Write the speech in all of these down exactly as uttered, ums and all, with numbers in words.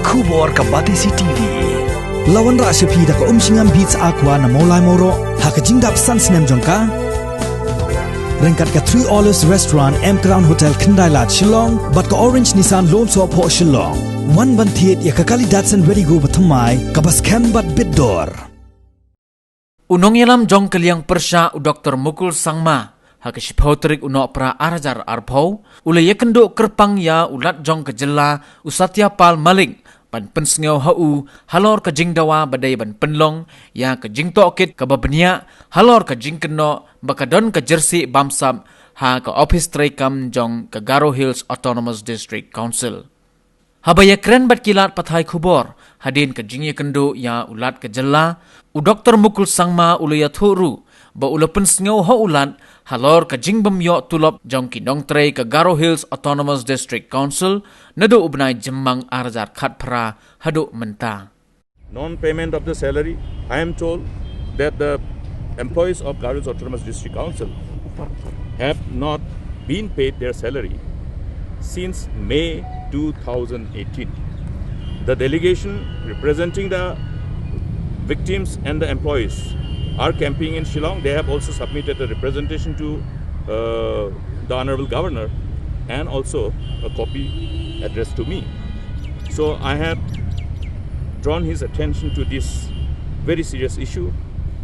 Khubor ka Batesi T V. La wanrah sha phi da ka Umshngam Beats Aqua na Mawlai Mawroh ha ka jingdap san snem jong ka. Ryngkat ka Three Olives Restaurant, M Crown Hotel, Khyndai Lad, Shillong, bad ka Orange Nissan Lone Soh Phoh, Shillong. Wan ban thied ïa ka kali Datsun Redi-GO bathymmai kaba skhem bad bit dor. U nongïalam jong ka liang pyrshah u Doktor Mukul Sangma, ha ka shiphew tarik u Nohprah ar hajar arphew, u la ïakynduh kyrpang ïa u Lat jong ka jylla u Satya Pal Malik ban pynsngew ha u halor ka jingdawa ba dei ban pynlong ïa ka jingtohkit kaba bniah halor ka jingkynnoh ba ka don ka jersey bamsap ha ka ophis treikam jong ka Garo Hills Autonomous District Council. Haba ïakren bad ki lad pathai khubor hadien ka jingïakynduh ïa u Lat ka jylla, u Doktor Mukul Sangma u la ïathuh ruh ba u la pynsngew ha u Lat halor ka jingbym ïoh tulop jong ki nongtrei ka Garo Hills Autonomous District Council naduh u bnai Jymmang ar hajar khatphra haduh mynta. Non-payment of the salary. I am told that the employees of Garo Hills Autonomous District Council have not been paid their salary since May two thousand eighteen. The delegation representing the victims and the employees are camping in Shillong. They have also submitted a representation to, uh, the Honorable Governor and also a copy addressed to me. So I have drawn his attention to this very serious issue,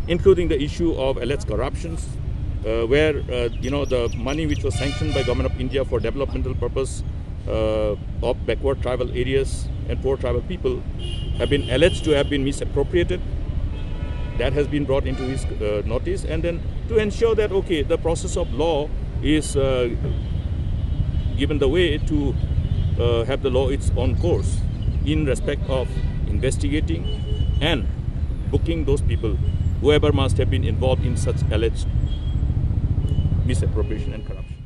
including the issue of alleged corruptions, uh, where, uh, you know, the money which was sanctioned by Government of India for developmental purpose, uh, of backward tribal areas and poor tribal people have been alleged to have been misappropriated. That has been brought into his, uh, notice, and then to ensure that, okay, the process of law is, uh, given the way to, uh, have the law its own course in respect of investigating and booking those people, whoever must have been involved in such alleged misappropriation and corruption.